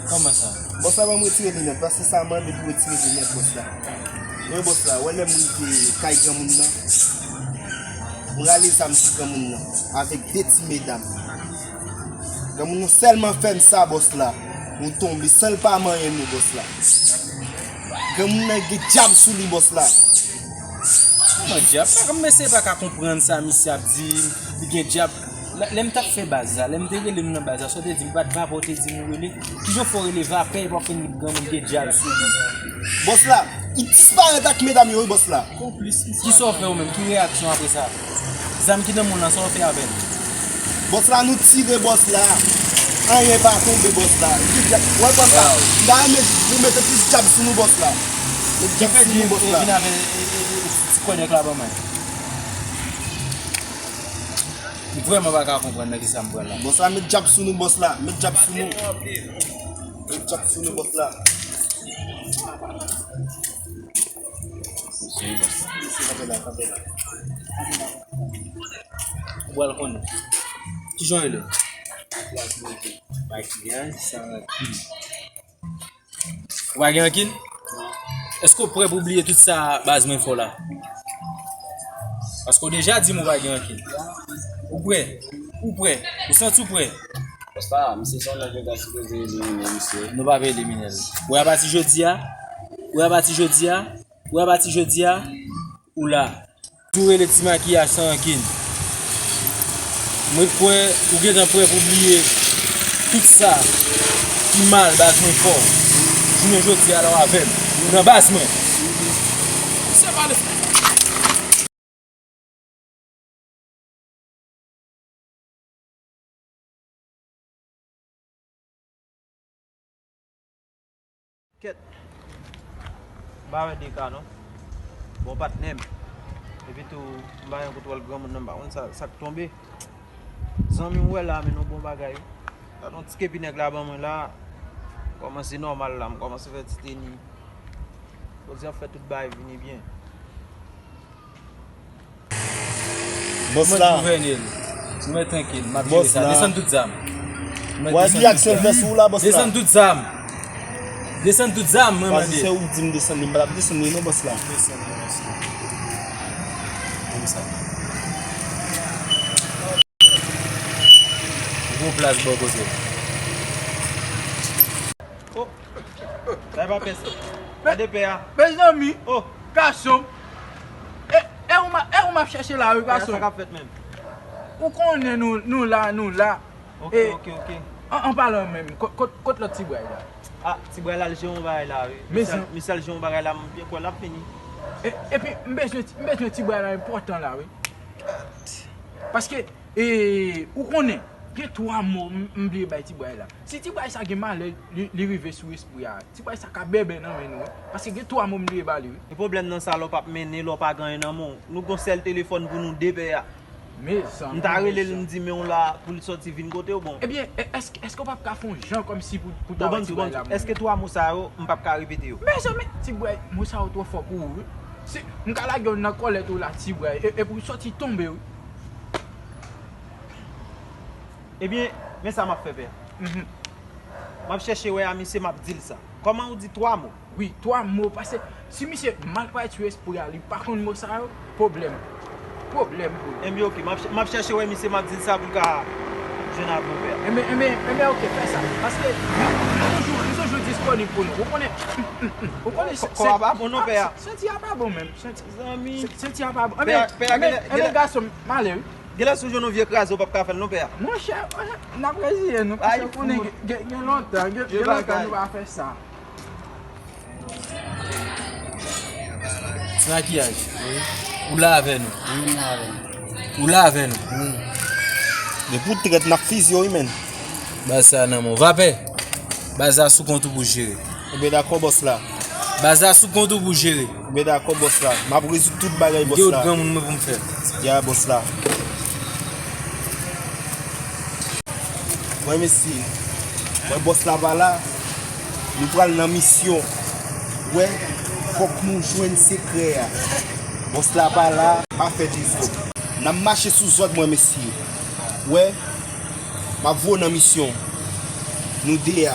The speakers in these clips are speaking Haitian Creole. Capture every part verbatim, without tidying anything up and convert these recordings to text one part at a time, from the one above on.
Kòman sa? Bòs la ban m retire linèt, paske sa mande pou retire linèt bòs la. Wi, bòs la, wè lè m rive kay granmoun nan, m rale zam sou granmoun nan, avèk de ti medam. Granmoun nan sèlman fè m sa, bòs la. Nou tonbe, san l pa manyen nou, bòs la. Granmoun nan gen dyab sou li, bòs la. Kòman dyab? Pa, mesye pa ka konprann sa misye ap di, li gen dyab. Lè, lè m t ap fè baz la, lè m te rele nou nan baz la, sa w te di m, pa t papa w te di m ou rele? Kijan w fè w rele vapè epi w ap fè n di granmoun gen dyab sou li? Bòs la, li disparèt ak medam yo, wi, bòs la. Konplis, kisa w fè ou menm? Ki reyaksyon apre sa? Zam ki nan men w lan, sa w fè avè l? Bòs la, nou tire bòs la. Anyen pa tonbe, bòs la. Li gen dyab. Wè, bòs la. Wow. M ta renmen nou mete plis dyab sou nou, bòs la. Met dyab sou nou, bòs la. Ki fè ke vin avè, e, e, e, ti kònèk la ban mwen. M vrèman pa ka konprann nan kisa m pran la. Bòs la, met dyab sou nou, bòs la. Met dyab sou nou. Met dyab sou nou, bòs la. Kanpe la, kanpe la. Ou pral konnen. Kijan w rele? Makiyaj, sa. Ou pa gen rankin? Èske w prè pou bliye tout sa baz mwen fè w la? Paske w deja di m ou pa gen rankin. Ou prè? Ou prè? Ou santi w prè? Bòs la, misye se yon nèg yo ta sipoze elimine, misye. Nou pa vle elimine l. Ou wè apati jodi a? Ou wè apati jodi a? Ou wè apati jodi a? Ou la. Tou rele ti makiyaj san rankin. Mwen kwè ou gentan prè pou bliye tout sa ki mal baz mwen fè w. Jounen jodi a la w avè m. Ou nan baz mwen. Se pa le Kèt. M pa wè de ka non. Bon patnè m. Epi tou, m pa gen kontwòl granmoun nan, m pa konn sa, sa k tonbe. Zanmi m wè la, men nou bon bagay wi. Gade yon ti kepi nèg la ban mwen la. M kòmanse nòmal la, m kòmanse fè ti teni. Koze ap fè tout bagay vini byen. Bòs la. Mwen gouvène l. Ou mèt trankil, m ap jere sa. Bòs la. Desann tout zam. Ou mèt desann tout zam. Wè reyaksyon l fè sou ou la, bòs la. Desann tout zam. Desann tout zam, mwen mande. Paske se ou k di m desann li, m pa t ap desann li non, bòs la. Desann li, bòs la. Konsa. Gwo plas bò kote. Oh. Sa e pa pès. Gade pè a. Mezanmi. Oh. Gason. E, e ou m a, e ou m ap chèche la wi, gason. Sa k ap fèt menm? Ou konnen nou, nou la, nou la. Ok, e, ok, ok. An, an palan menm, kot, kot, kot lòt ti bway la? Ah, ti bway la, l jere yon bagay la wi. Misye al, misye al jere yon bagay la, m byen kwè l ap vini. E, epi, m bezwen, m bezwen ti bway la enpòtan la wi. Paske, e, ou konnen, gen twa mo m, m bliye bay ti bway la. Si ti bway sa gen malè, li, li rive sou espri a, ti bway sa ka bèbè nan men nou wi. Paske gen twa mo m bliye ba li wi. E pwoblèm nan sa lè w p ap mennen, lè w pa gen anyen nan men w. Nou gon sèl telefòn pou nou de pè a. Mezanmi, mezanmi. M ta rele l, m di men w la pou l sòti vin kote w, bon. Ebyen, e, èske, èske w p ap ka fè yon jan kòmsi pou, pou ta wè ti bway la mwen? Èske twa mo sa yo, m p ap ka repete yo? Mezanmi, ti bway, mo sa yo twò fò pou ou wi. Si, m ka lage w nan kòlèt ou la, ti bway, e, e pou w sòti tonbe wi. Ebyen, men sa m ap fè, pè. Mhm. M ap chèche wè a misye, m ap di l sa. Kòman ou di twa mo? Wi, twa mo, paske si misye mal pale sou espri a, li pa konn mo sa yo, pwoblèm. Pwoblèm pou li. Enben, ok, m ap ch-, m ap chèche wè misye, m ap di l sa pou l ka jwenn ak mwen, pè. Enben, enben, enben, ok, fè sa. Paske li, li toujou, li toujou disponib pou nou. Ou konnen, ou konnen, kò a pa bon non, pè a. Senti a pa bon menm. Senti, senti a pa bon. Pè a, pè a, enben, gason m, m ale wi. Genlè si w jwenn yon vye kraze, w p ap ka fè l non, pè a. Monchè, n ap reziye nou, paske w konnen gen, gen, gen lontan, gen, gen lontan nou pa fè sa. Ti makiyaj. Wi. Ou la avè nou. Wi, m la avè nou. Ou la avè nou. Wi. Men pou trèt, n ap fizye w, wi, menn. Baz sa nan men w. Vapè. Baz la sou kont ou pou jere. Enben dakò, bòs la. Baz la sou kont ou pou jere. Enben dakò, bòs la. M ap rezoud tout bagay, bòs la. Gen yon granmoun mwen pou m fè. Ya, bòs la. Wè mesye, wè bòs la pa la, nou pral nan misyon. Wè, fòk nou jwenn sekrè a. Bòs la pa la, pa fè dezòd. N ap mache sou zòd mwen, mesye. Wè, m ap voye w nan misyon. Nou de a.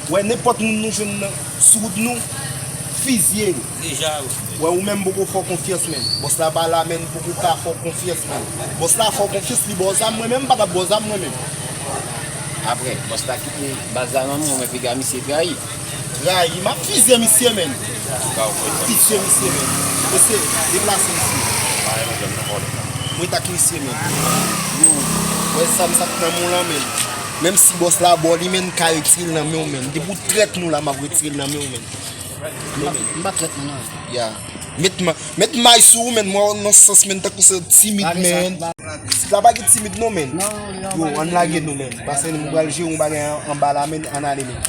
Wè, nenpòt moun nou jwenn nan, sou wout nou, fizye l. Deja, wi. Wè, ou menm poko fè w konfyans, menn. Bòs la pa la, menn, poko ka fè w konfyans, menn. Bòs la fè w konfyans, li ba w zam, mwen menm, m pa t ap ba w zam, mwen menm. Apre, bòs la kite baz la nan men w, men piga misye trayi. Trayi, m ap fizye misye, menn. Fizye misye, menn. Mesye, deplase misye. Mwen t ak misye, menn. Yo, wè zam sa k nan men w lan, menn. Menm si bòs la ba w li, menn, m ka retire l nan men w, menn. Depi w trèt nou la, m ap retire l nan men w, menn. M pa, m pa trèt moun, non. Ya. Met ma-, met may sou ou, menn. Mwen wè w nan sans, menn, tankou se timid, menn. Sa pa gen timid, non, menn. Yo, ann lage nou, menn. Paske nou pral jere yon bagay an, anba la, menn. Ann ale, menn.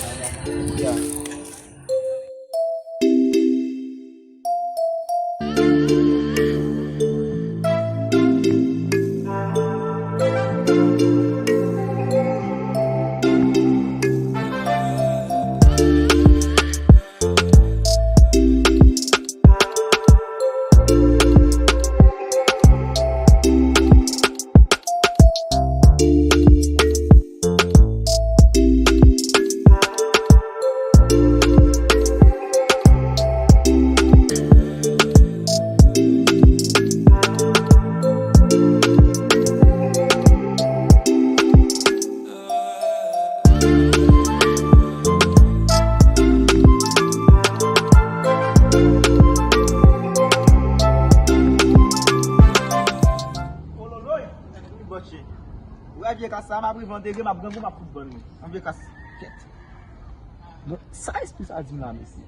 Ya. Ololoy! Wi, bòtche. Ou wè vye kas sa, m ap rive an degre, m ap grangou, m ap fout vann li. An vye kas, kèt. Bon, sa espri sa di m la, mesye?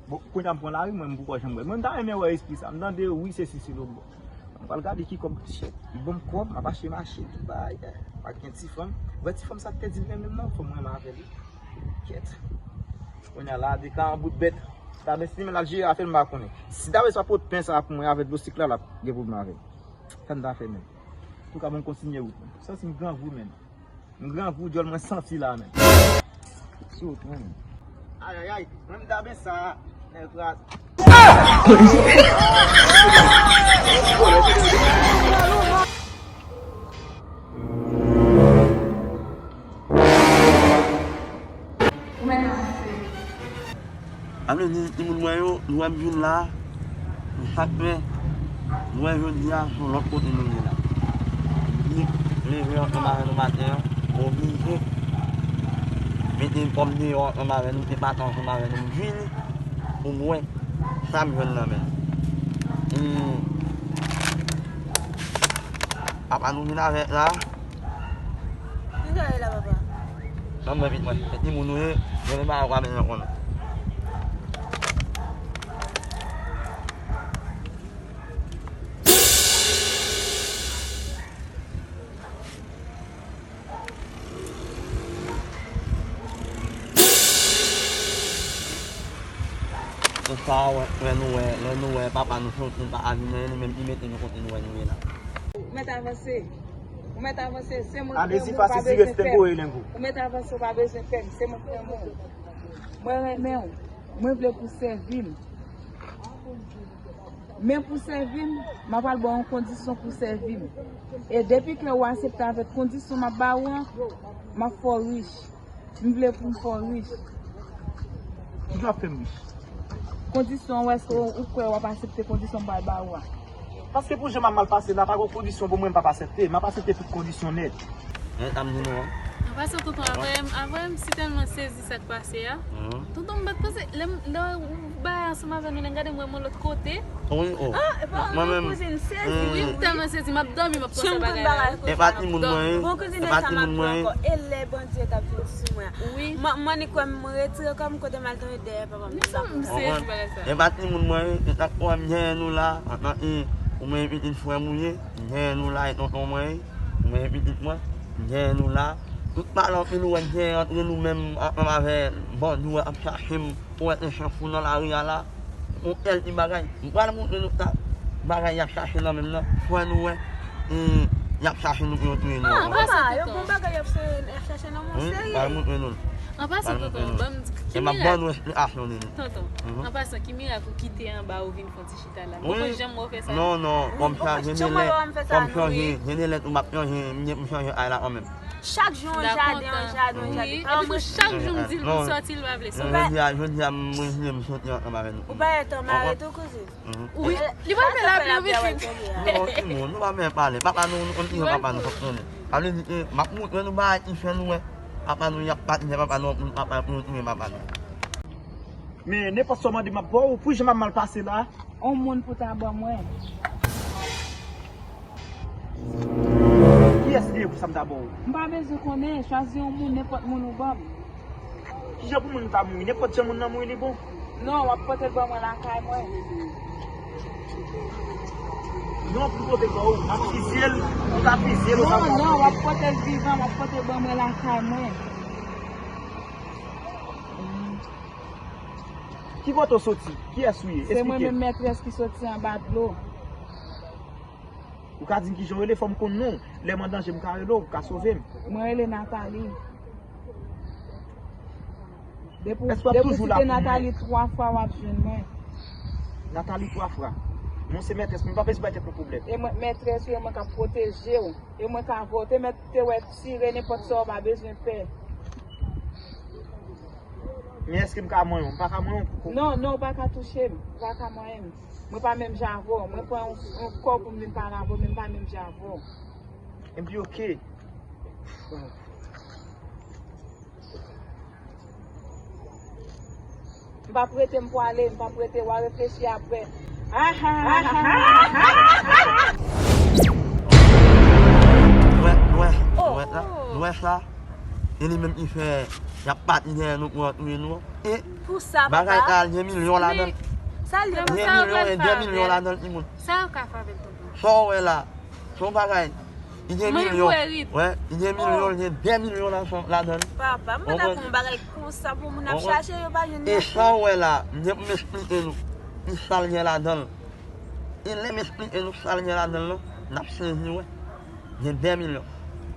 Bon, kounye a m pran lari, mwen, m poko janm wè l. Mwen, m ta renmen wè espri sa. M tande, wi, sesi, se lo bò. M pral gade ki kòb, shit. Li ban m kòb, m ap achte machin, tout bagay. Pa gen ti fanm. Ou wè ti fanm sa k te di l renmen m nan, fò m renmen avè l. Kèt. Kounye a la, de ka an bout bèt. Ta men si men l ap jere afè l, m pa konnen. Si ta vle sa pot pen sa pou mwen avè dlo sik la, l ap gen pwoblèm avè l. Sa n ta fè menm? Antouka, bon, m kontinye wout mwen. Santi m grangou menm. M grangou, dyòl mwen santi la menm. Sot menm. Ayayay, menm daben sa, nèg raz. Ou mèt avanse. Sa vle di, timoun mwen yo, nou wè m vin la, nou sak fè, nou wè jodi a, se yon lòt kote nou ye la. M vin leve ansanm avè nou maten an, m oblije mete kò m deyò ansanm avè nou, te pati ansanm avè nou, m vini pou m wè sa m jwenn nan men l. Hmm. Apa nou vin avèk la? Ki sa ye la, papa? Ban m wè vit mwen. Se timoun ou ye, mwen menm pa wè men yon konnen. Se sa wè, lè nou wè, lè nou wè papa nou soti, nou pa avini, nou menm li mete nou kote nou wè nou ye la. Ou mèt avanse. Ou mèt avanse. Se mwen ki renmen w, pa bezwen pè. Ou mèt avanse, w pa bezwen pè m. Se mwen ki renmen w. Mwen renmen w. Mwen vle pou w sèvi m. Men pou w sèvi m, m ap al ba w yon kondisyon pou w sèvi m. E depi ke w aksepte avèk kondisyon m ap ba w an, m ap fè w rich. M vle pou m fè w rich. Kijan w ap fè m rich? Kondisyon, w èske w, ou kwè w ap aksepte kondisyon m pral ba ou a? Paske pou jan m ap mal pase la, pa gen kondisyon pou mwen m p ap aksepte. M ap aksepte tout kondisyon nèt. Nèt, ap di nou an. An pasan, tonton, avè m, avè m, si tèlman sezi sa k pase a. Tonton, m pa t panse, lè m, lè ou bay ansanm avè nou, lè m gade m wè m yon lòt kote. Wi, o. Ah, e pa mwen menm, kouzin, sezi, wi, m tèlman sezi, m ap dòmi, m ap panse bagay la. E pa timoun mwen ye. Bon, kouzin, e pa timoun mwen ye. E lè Bondye t ap vin sou mwen. Wi. Mwen, mwen ni kwè m retire kò m kote m al tonbe dèyè papa m. M sezi bagay sa. E pa timoun mwen ye. E tankou m genyen nou la, antanke ou menm pitit frè m ou ye, m genyen nou la, e tonton mwen ye, ou menm pitit mwen, m genyen nou la. Tout pale anpil ou wè m genyen antre nou menm ansanm avè bandi w ap chache m. Ou wè te chans ou nan lari a la. Yon tèl ti bagay. M pral montre nou sa bagay y ap chache nan men m nan. Fò nou wè, e, y ap chache nou pou yo touye nou ankò. Ah, an pasan, tonton. Yo gon bagay y ap se, y ap chache nan men w, serye. Wi, m pral montre nou l. An pasan, tonton, ban m di, ki mirak? E m ap ban nou esplikasyon de li. Tonton, an pasan, ki mirak ou kite anba ou vin fè yon ti chita la? M poko janm wè w fè sa. Non, non, kòm sa, jen de lè, kòm chanje, jen de lè tou m ap chanje, m gen pou m chanje ay la kanmenm. Chak jou yon jaden, yon jaden, yon jaden. Epi tou chak jou m di l pou l sòti, l pa vle sòti. Jodi a, jodi a, mwen vle m soti ansanm avè nou. Ou pa gentan mare tou, kouzin? Wi, li pral fè lapli, wi, pitit. Non, timoun, nou pa bezwen pale. Papa nou, nou konn kijan papa nou fonksyone. Sa vle di ke m ap montre nou bagay ki fè nou wè papa nou y ap patnè papa nou, papa nou touye papa nou. Men nenpòt sa w mande m ap ba w, pou jan m ap mal pase la. On moun pou ta ban mwen. Kiyès li ye pou sa m ta ba w? M pa bezwen konnen, chwazi yon moun, nenpòt moun ou ban m. Kijan pou moun ta mouri? Nenpòt jan moun nan mouri li bon. Non, w ap pote l ban mwen lakay mwen. Non, pou pote l ban ou, m ap fizye l, ou ka fizye l, ou ka... Non, non, w ap pote l vivan, w ap pote l ban mwen lakay mwen. Ki kote w soti? Kiyès ou ye? Esplike m. Se mwen menm mètrès ki soti anba dlo. Ou ka di m kijan w rele, fò m konn non w. Lè m an danje, m ka rele w, ou ka sove m. Mwen rele Nathalie. Depi w site Nathalie twa fwa, w ap jwenn mwen. Nathalie twa fwa. Mwen se mètrès mwen, pa bezwen bay tèt mwen pwoblèm. E mwen mètrès ou, e mwen k ap pwoteje w. E mwen ka vote, mèt te wè tire nenpòt sa, w pa bezwen pè. Men èske m ka manyen w? M pa ka manyen w pou... Non, non, ou pa ka touche m. Ou pa ka manyen m. Mwen pa menm jan avè w. Mwen pran yon, yon kò pou m vin pale avè w, men m pa menm jan avè w. Epi oke. M p ap rete, m pwale, m p ap rete, w a reflechi apre. Nwè, nwè, nwè la, nwè sa. E li menm ki fè y ap pati dèyè nou pou yo touye nou. E bagay sa, l gen milyon ladan l. L gen milyon e dè milyon ladan l, timoun. Sa yo ka fè avè l, tonton? Sa w wè la, se yon bagay. Li gen milyon. Wè, li gen milyon, li gen dè milyon ladan l. Papa, m pa dakò yon bagay konsa pou moun ap chache, yo pa jwenn nan. E sa w wè la, m gen pou m esplike nou kisa l gen ladan l. E lè m esplike nou sa l gen ladan l lan, n ap sezi wè. Gen dè milyon.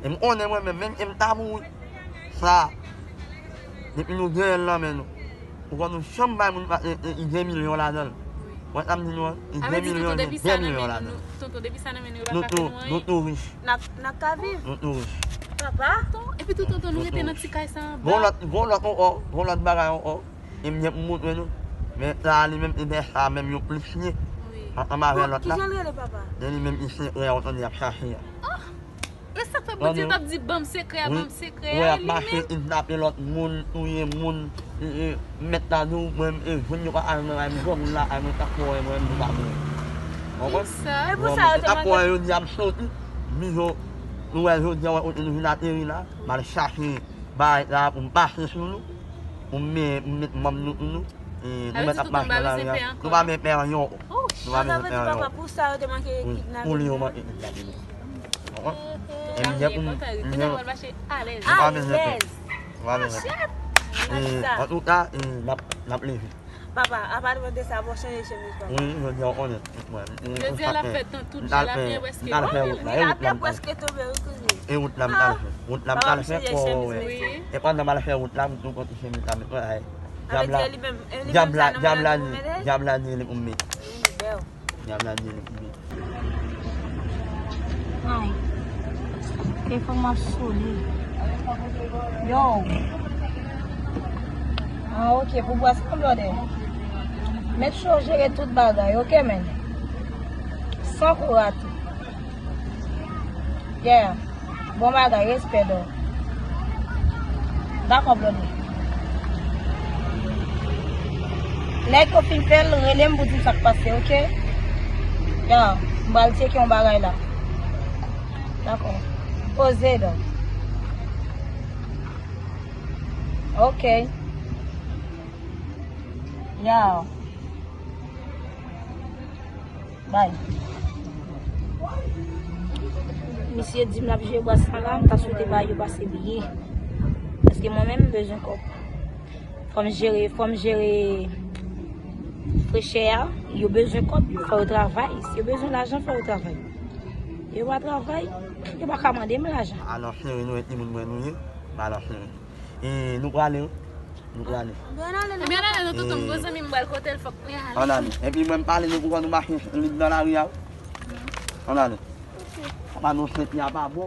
E m konnen mwen menm, menm ke m ta mouri, sa, depi nou genyen l nan men nou, ou konn nou janm bay moun pa, e, e, li gen milyon ladan l. Wè sa m di nou an, li gen milyon, li gen dè milyon ladan l. Tonton, depi sa nan men nou, yo pa ka fè nou anyen. Nou tou rich. N ap, n ap ka viv. Nou tou rich. Papa. Epi tou, tonton, nou rete nan ti kay sa anba. Gon lòt, gon lòt ankò, gon lòt bagay ankò. E m gen pou m montre nou. Men sa a li menm, e dèyè sa a menm yo plis ye. Ansanm avè lòt la. Kijan l rele, papa? E li menm, li sekrè a, ou tande y ap chache a. E sa k fè Bondye t ap di, "Ban m sekrè a, ban m sekrè a," e li menm. Wi, y ap mache kidnape lòt moun, touye moun, e, e, mèt la di w, mwen, e, jwenn yo pa al nan kay m, granmoun la, ay mwen t ap wè mwen, m pa mouri. Konprann? Kisa? E pou sa yo te mande. T ap wè yo di ap soti, bizo, nou wè jodi a, wè kote nou vin ateri la, m al chache bagay la pou m pase sou nou, pou m met, m met manm nou sou nou. E, nou mèt ap mache nan lari a. Nou pa menm pè anyen ankò. Nou pa menm pè anyen ankò. Sa vle di, papa, pou sa yo te manke kidnape nou. Wi, pou li yo manke kidnape nou. Konprann? E m gen pou m, m gen, nou pa bezwen pè. Nou pa bezwen pè. E, antouka, e, n ap, n ap leve. Papa, apa de sa, bon, chanje chemiz, papa. Wi, jodi a w konnen. Jodi a lapli tonbe, tout jan lapli an prèske tonbe. Lapli an prèske tonbe, wi, kouzin. E wout la m t al fè. Wout la m t al fè pou w wè. E pandan m al fè wout la, m tou konn chemiz la, met mwen ay. Dyab la, dyab la di, dyab la di li pou m mete. Dyab la di li pou m mete. Ay. Telefòn m ap sone. Yo. Ah, ok, pou bwè sa blòdè. Mèt cho jere tout bagay, ok, men. San kou rate. Yeah. Bon bagay, respè, dò. Dakò, blòdè. Lè ke w fin fè l, rele m pou di m sa k pase, ok? Yeah, m pral tcheke yon bagay la. Dakò. Poze, dò. Ok. Yow. Bay. Misye di m l ap jere bwat sa la, m ta swete bagay yo pase byen. Paske mwen menm m bezwen kòb. Fò m jere, fò m jere frechè a, yo bezwen kòb, fò yo travay. Si yo bezwen lajan, fò yo travay. Yo pa travay, yo pa ka mande m lajan. Alò, sere nou e timoun mwen nou ye, alò, sere. E nou prale wi. Nou prale. Ebyen, ann ale, nou tonton, m gon zanmi m pral kote l, fòk mwen ale. Ann ale. Epi mwen m pale nou pou wè nou mache lib nan lari a wi. Ann ale. Papa nou senti a pa bon.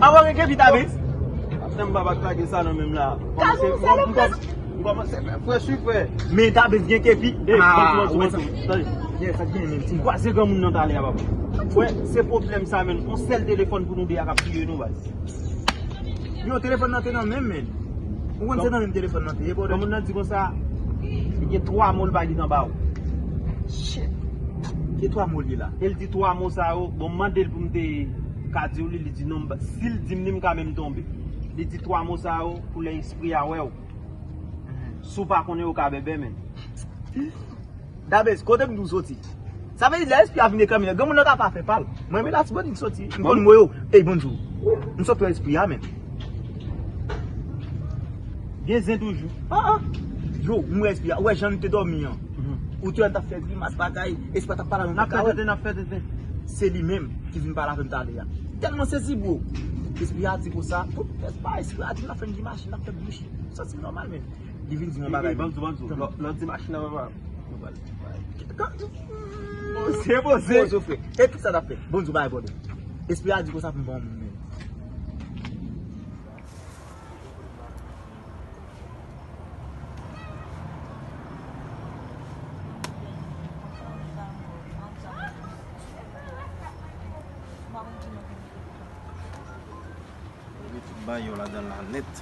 Avan gen kepi, Dabens. Apre m pa bat lage sa non menm la. Kòmanse, m kòmanse fè frè sou frè. Men Dabens gen kepi. Ey, ah, bantou, bantou, bantou. Tande. Yes, sa gen menm ti. Kwaze granmoun nan talè a, papa. Wè, se pwoblèm sa menm. On sèl telefòn pou nou de a k ap touye nou, baz. Yo, telefòn nan te nan menm, men. Ou konn se nan menm telefòn nan te ye, brother? Granmoun nan di konsa, li gen twa mo l pa gentan ba ou. Shit. Ki twa mo li la? E l di twa mo sa yo, bon, m mande l pou m te ka di w li, li di non, m pa, si l di m li, m ka menm tonbe. Li di twa mo sa yo pou lè espri a wè w. Si w pa konnen, ou ka bèbè, men. Dabens, kote m di w soti? Sa vle di lè espri a vin ekranmen, granmoun nan ka pa fè pa l. Mwen, men la, ti bandi m soti. M konn mo yo. Ey, bonjou. M sot wè espri a, men. Gen zen toujou. Ah, ah. Yo, m wè espri a. Ou wè jan n te dòmi an. Ou te wè n t ap fè grimas bagay. Espri a t ap pale avè m. N ap fè tenten, n ap fè tenten. Se li menm ki vin pale avè m talè a. Tèlman sezi, bro. Espri a di konsa, tout tèt pa espri a di n ap fè n di machin, n ap fè bouch. Santi m nòmal, men. Li vin di yon bagay. Banm di w, banm di w. Lò, lò di machin nan, papa. Poze, poze. Poze, frè. E tout sa n ap fè. Banm di w bagay, brother. Espri a di konsa pou m ban yon moun, men. Mete tout bagay yo ladan la nèt.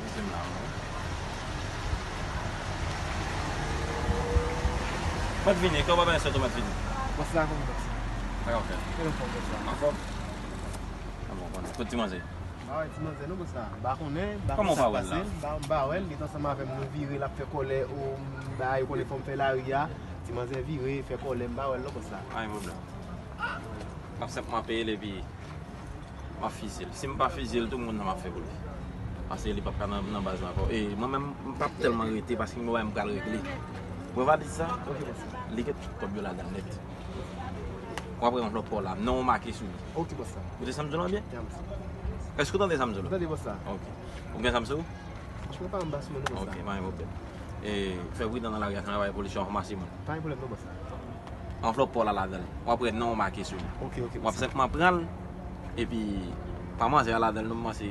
Mete m la, non. Mwen t vini, kòman bagay sa tou mwen t vini? Bòs la, kòman bòs la? Sa k ap fèt? Kòman fòm bòs la? Anfòm? A bon, konnen. Kot ti manzè? Ba wè ti manzè non bòs la. M pa konnen, m pa konnen sa k pase. M pa, m pa wè l, li t ansanm avè m, nou vire, l ap fè kòlè, o, m ba yo konnen fò m fè lari a. Ti manzè vire, fè kòlè, m pa wè l non bòs la. Pa gen pwoblèm. M ap senpman peye l epi m ap fizye l. Si m pa fizye l tou, m konn sa m ap fè pou li. Paske li p ap ka nan, nan baz la ankò. E mwen menm, m p ap tèlman rete paske m gen yon bagay m pral regle. Ou wè valiz sa? Li gen tout kòb yo ladan nèt. W ap wè anvlòp pa w la, non w make sou li. Ok, bòs la. Ou tande sa m di w la byen? Ya, bòs la. Èske w tande sa m di w la? M tande, bòs la. Ok. Ou gen zam sou ou? Franchman, pa anba sou mwen non, bòs la. Ok, pa gen pwoblèm. E, fè pridan nan lari a, si w wè polis yo ap ranmase moun. Pa gen pwoblèm non, bòs la. Anvlòp pa w la ladan l. W ap wè non w make sou li. Ok, ok, bòs la. W ap senpman pran l, epi pa manzè a ladan l non, m panse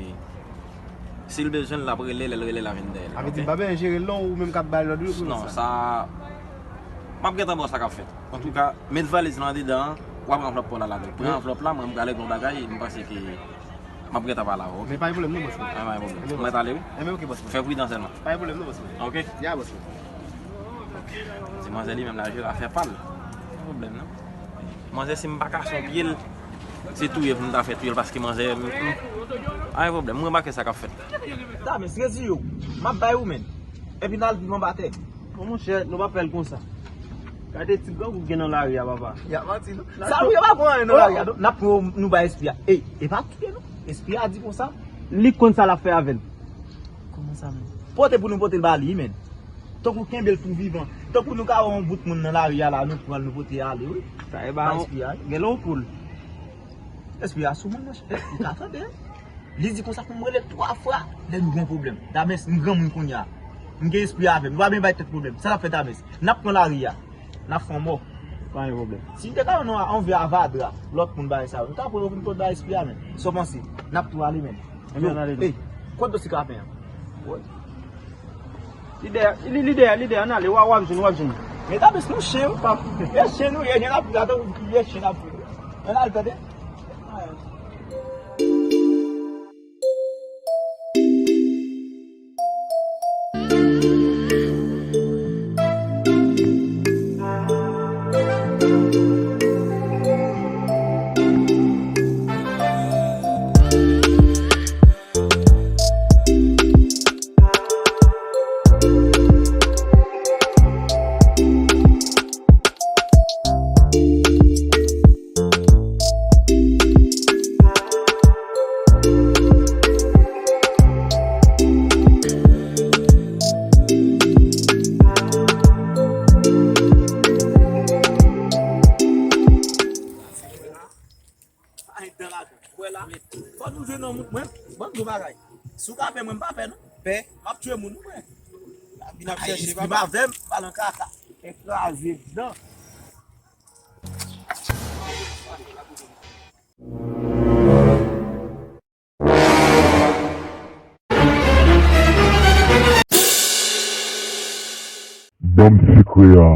si l bezwen l, l ap rele, lè l rele, l a vin dèyè l, ok? Sa vle di m pa bezwen jere l non, ou menm k ap bay lòd wi pou sa? Non, sa, m ap gentan ba w sa k ap fèt. Antouka, met valiz lan andedan an, w ap wè anvlòp pa w la ladan l. Pran anvlòp la, mwen m prale gon bagay, m panse ke m ap gentan pale avè w, ok? Men pa gen pwoblèm non, bòs mwen. Ah, pa gen pwoblèm. Mwen t ale wi. Enben, ok, bòs mwen. Fè pridan sèlman. Pa gen pwoblèm non, bòs mwen. Ok? Ya, bòs mwen. Ok. Ti manzè li menm la jere afè pa l. Pa gen pwoblèm non. Manzè, si m pa kase yon pye l, se touye pou m ta fè touye l paske manzè, m, m, pa gen pwoblèm. M remake sa k ap fèt. Dabens, rezi yo. M ap bay ou, men. Epi n al viv anba tè. Bon, monchè, nou pa fè l konsa. Gade ti grangou k gen nan lari a, papa. Y ap manti, non. Sa, wi, yo pa pran anyen nan lari a, non. N ap pran nou bay espri a. Ey, e pa touye, non. Espri a di konsa. Li konn sa l ap fè avè l. Kòman sa, men? Pote pou nou pote l ba li, men. Tankou kenbe l tou vivan. Tankou nou ka wè yon bout moun nan lari a la, nou pran l, nou pote ale, wi. Sa e ba yon, gen lè yon poul. Espri a sou moun, monchè. Ou ka tande. Li di konsa pou m rele twa fwa lè nou gen pwoblèm. Dabens, m granmoun kounye a. M gen espri avè m. Nou pa bezwen bay tèt pwoblèm. Sa n ap fè, Dabens? N ap pran lari a. N ap fè yon mò. Pa gen pwoblèm. Si n te ka wè nou anvi avadra, lòt moun bagay sa yo, nou ta pran yo pou n pot bay espri a, men. Sa w panse? N ap tou ale, men. Ebyen, n ale tou. Ey, kot dosye kapen an? Lidè, li, lidè, lidè, ann ale, w a, w ap jwenn, w ap jwenn. Men Dabens nou chen, wi, pap. E chen nou ye, chen ap, atan, ye chen ap. Ann al tande. Ay, dan ladan. Wè la. Fò nou jwenn yon moun. Mwen, bon, nou bagay. Si w ka fè, mwen, m pa fè, non. Pè, m ap tchwe moun, mwen. Vin ap chèche, papa. Avè m, pa nan kaka. Ekraze dan. Banm sekrè a.